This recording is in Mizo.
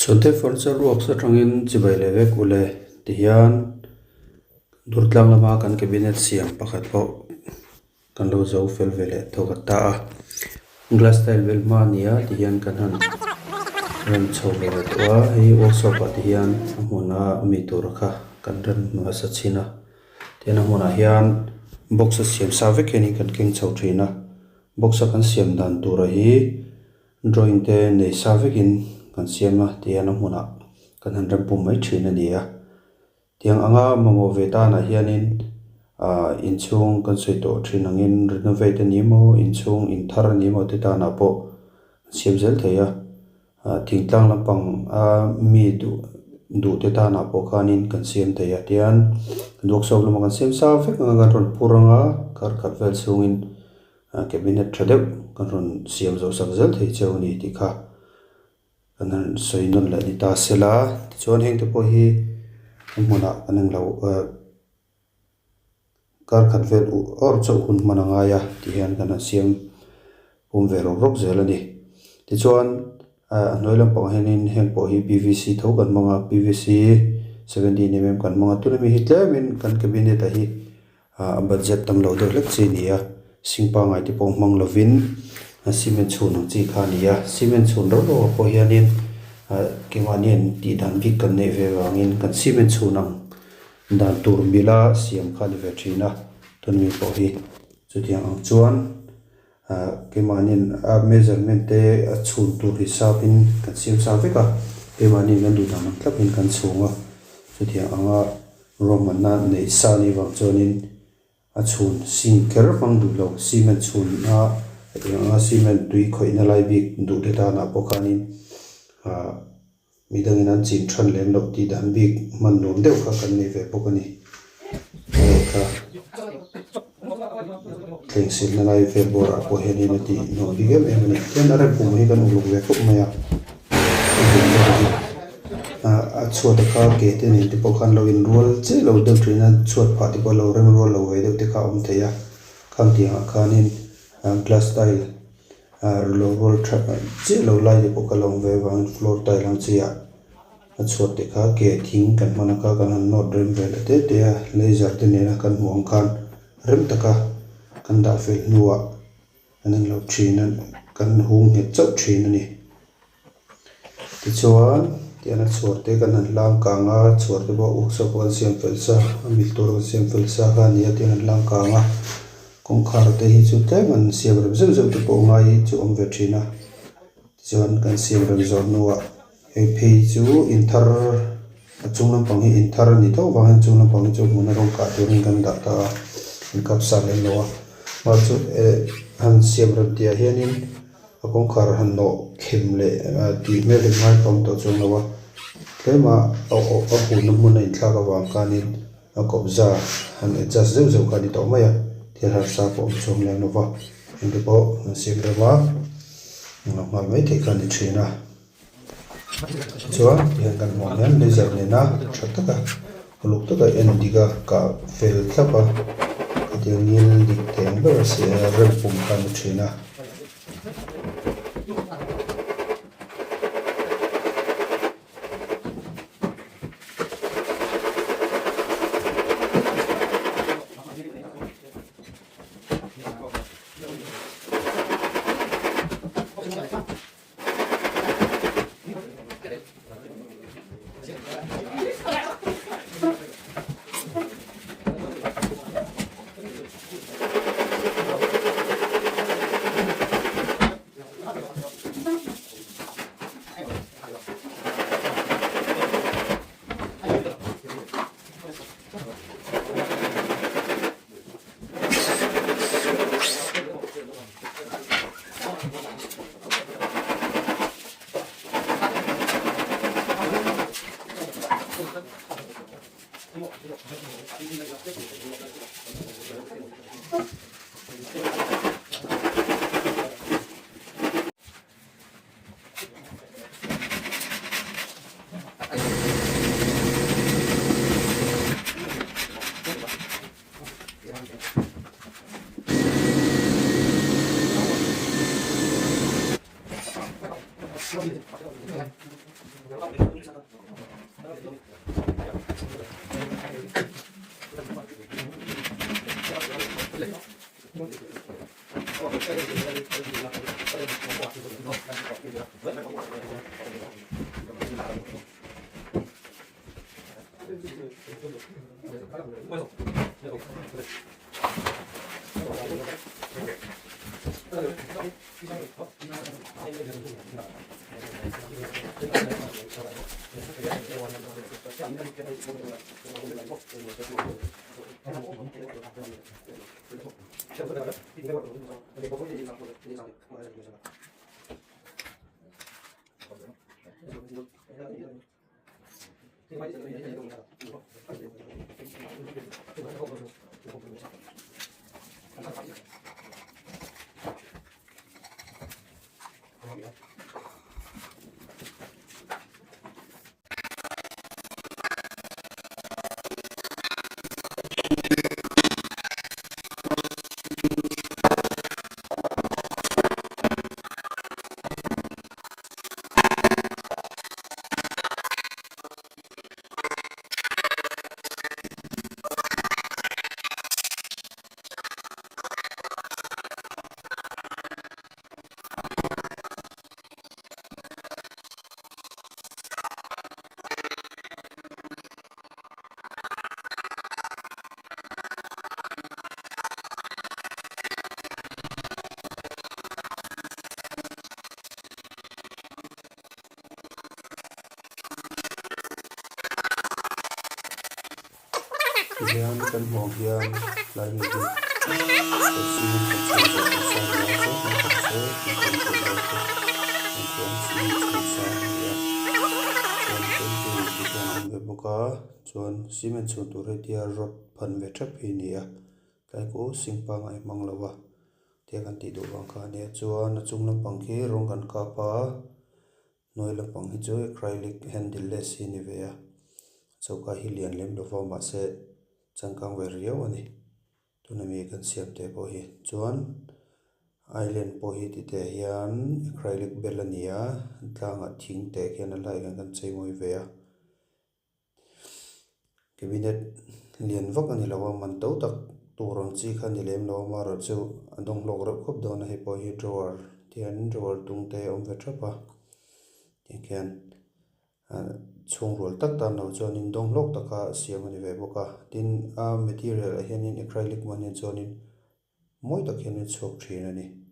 Chhuante furniture works atangin chibai leh vek ule ti hian durtlang lama kan cabinet siam pakhat pawh kan lo zo fel ve leh tawk a ta a glass tile vel hma a ni a ti hian kan han rem chho ve leh tawh a hei workshop ah te hian a hmuna mi tur kha kan rem hmasa chhin a tihian a hmunah hian box a siam sa vek hian kan keng chho thin a box a kan siam dan tura hi drawing te nei sa vekin kan siam a tihian a hmunah kan han rem pum mai thin a ni a. Tiang anga mamawh ve tanah hianin ah inchhung kan sawi tawh thin angin renovate a ni emaw inchhung inthar a ni emaw te tanah pawh an siam zel thei a ah thingtlang lampang a mi duh duh te tanah pawh khanin kan siam thei a tihian workshop lamah kan siam sa vek anga kan rawn phur anga kar khat vel chhungin ah cabinet tha deuh kan rawn siam zawh sak zel thei cheu a ni tih kha. Kan han sawi nawn leh ni ta se la tichuan heng te pawh hi a hmunah kan englo eh kar khat vel uh awr chauh hun hman a ngai a ti hian kan han siam pum ve rawk rawk zel a ni tichuan ah a hnuai lampangah hianin heng pawh hi PVC tho kan hmang a PVC 17 mm kan hmang a tuna mi hi tlemin kan cabinet ah hi ah a budget tam lo deuh hlek chi a ni a sing pangngai te pawh hmang lovin a cement chhun ang chi kha a ni a cement chhun rau rau ah pawh hianin ah keimahni an tih dan bik kan neih ve vangin kan cement chhun ang dan tur mila siam kha a ni ve thin a tun mi pawh hi chutiang ang chuan ah keimahni a measurement te a chhun tur hisapin kan siam sa vek a keimahni kan duh dan ang thlapin kan chhung a chutiang anga. Ruahmanna neih sa ni vang chuanin a chhun sing kher hmang duh lo. Cement chhunna hetiang anga cement tui khawihna lai bik duh te tanah pawh khanin ah midangin an chin than lem loh tih dan bik hman nuam deuh kha kan nei ve bawk a ni. Hei kha thleng silna lai vel bawrah pawh hianin a tih nuam bik em em a ni. Tihian a rem pum hi kan uluk ve khawp mai a. A chhuat a kha ke te nen te pawh khan lo inrual chiah lo deuh thin a chhuat phah te pawh lo rem rual lo ve deuh te kha a awm thei a khang tiangah khanin glass tile lo rual tha chiah lo lai te pawh kha lo awm ve avangin floor tile ang chi ah a chhuat te kha ke thing kan hman a kha kan han nawt rem ve leh te te a laser te nena kan hmuh ang khan rem taka kan dah fel hnuah Kan en lo thin a, kan hung nghet chauh thin a ni. Tichuan, tiana chhuar te kan han hlang kang a, chhuar te pawh workshop ah kan siam fel sa, a mil tur kan siam fel sa kha a ni a tiang an hlang kang a. Kawngkhar te hi chu tlem an siam rem zeuh zeuh te pawh ngai hi chu awm ve thin a. Tichuan, kan siam rem zawh hnuah hei phei chu inthar a chung lampang hi inthar a ni tho vangin chung lampang hi chu hmun a rawng kah turin kan dah ta a, an kap sa lem lo a. Mah chu eh han siam rem tihah hianin a kawngkhar han nawh khem leh tih hmel hi ngai pawh awm tawh chuang lo a, tlema a a hunna hmun a inthlak avang khanin a kawpza han adjust zeuh zeuh kha a ni tawh mai a, thil harsa pawh awm chuang lem lo va, engte pawh han siam rem a, englo nghal mai theih kha a ni thin a. Chuan tihian kan hmuh ang hian laser nena tha taka uluk taka en dik a kah fel thlap a khatiang ngil dik thei ang ber a si a rem pum kha a ni thin a. Tihian kan hmuh ang hian tlai mi hi cement kan chhun zawh tawh sa nia chuan naupang saw naupang tih lai te an khuan cement chhun sa a ni a chuan painting ti hian a awm ve bawk a chuan cement chhun tur hetia rod phan ve thap hi a ni a tlai khu sing pangai hmang lo a tia kan tih duh vang kha a nia chuan a chung lampang khi rawng kan kap a. Hnuai lampang hi chu acrylic handle less hi a ni ve a, choka hi lian lem lo va mahse changkang ve riau a ni tuna mi kan siam te pawh hi chuan island pawh hi titeh hian acrylic bel a ni a tlangah thing te khian a laiah hian kan chei mawi ve a. Cabinet lian vak a ni lo a, man to tak tur ang chi kha a ni lem lo a, amaherawh chu a dawng hlawk reuh khawp dawn a, hei pawh hi drawer tihian drawer tung te a awm ve thap a, tiang khian ah chhung rual tak tan lo chuanin dawng hlawk taka siam a ni ve bawk a, tin a material ah hianin acrylic hman hian chuanin mawi tak hian a chhuak thin a ni.